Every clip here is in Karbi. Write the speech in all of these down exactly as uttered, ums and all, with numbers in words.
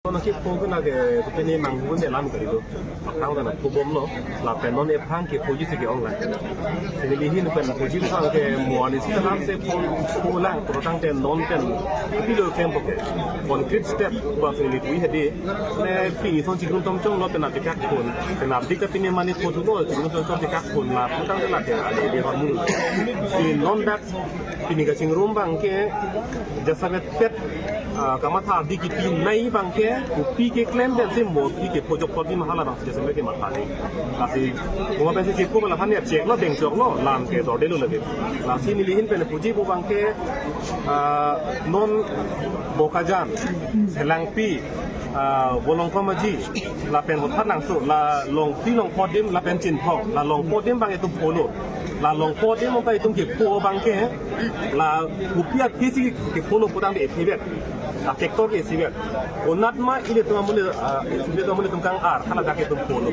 Nangkepho ke nangke pini manghu ne lam kali do. Tang tang phobomlo, lapen non ephrang kephoji si ke-ong la. Neli hin pen phoji bang ke mo ani si lam si pho, pho lang, pho tangte non pen pilo kempo ke. Concrete step ba neli pui hedi. Ne pini son chikrum tom chonglo pen atikak phon. Pen abdi ka pini mani pho thulo, chikrum tom chong tikak phon la, pho tangte la ke, adi di hormu. Si non dak pini kachingrum bang ke, jasemet pet, ah, kamatha adi kipi nai bang ke, kopi keklem pen si mo pi kepho jokpo di ma hala bang si jasemet kematha di. Lasi, mo pensi chikpo bala han ya cheklo, dengchoklo, lam ke dordelo lagi. Lasi neli hin pen phoji pu bang ke, ah, non Bokajan, Selangpi, ah, Volongkom Aji, lapen Bothatlangso, la Longpi Longpo adim, lapen Chinthong, la Longpo adim bang itum pholo. La Longpo adim bang itum kepho bang ke, la kopi aphi si kepho lo pu tangte ephi vet. La factor ke isi vet. Konat ma ilitum amonit, ah, ilitum amonit atum kang-ar, hala dak itum pholo.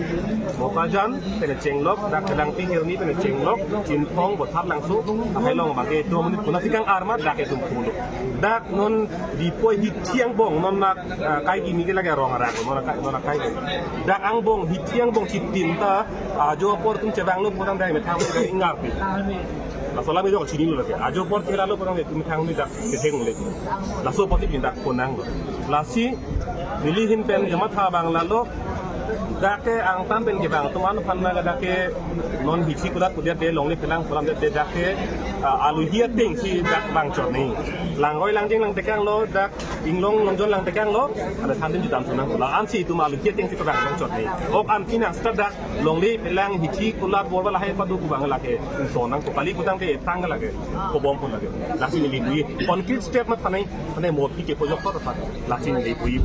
Bokajan, pen chenglok, dak Selangpi Hirni pen chenglok, Chinthong, Bothatlangso, lahai along bang ke itum amonit konat si kang-ar ma, dak itum pholo. Dak non Dipoi hithi angbong, non nak, ah, kai kimi ke lagi rong arak, non nak, non nak kai. Dak angbong, hithi angbong chitin ta, ajo apor itum chevanglo pu tangte methang ke ingarpi. Laso alam itum chinilo lagi. Ajo apor kelalo pu tangte methang ni dak keheng le. Laso apot si pindak ponang lo. Lasi, neli hin pen kematha bang lalo, dak ke angtan pen kevang atum aphan na dak ke non hithi kulat kulat de longle pelang kulam de dak ke, ah, aluhi ateng si dak vangchot ni. Langroi langjeng lang tekanglo, dak inglong longjon lang tekanglo, ada thantin jutam sunang. La-an si itum aluhi ateng si kevang vangchot ni. Ok an pinang seta dak longle pelang hithi kulat borba lahai padu kevang lake. Sonang ko kali pu tangte tang lake. Phobom pon lake. Lasi neli pui. Concrete step ma thanai, thanai mo pi kepho jokpo ta. Lasi neli pui.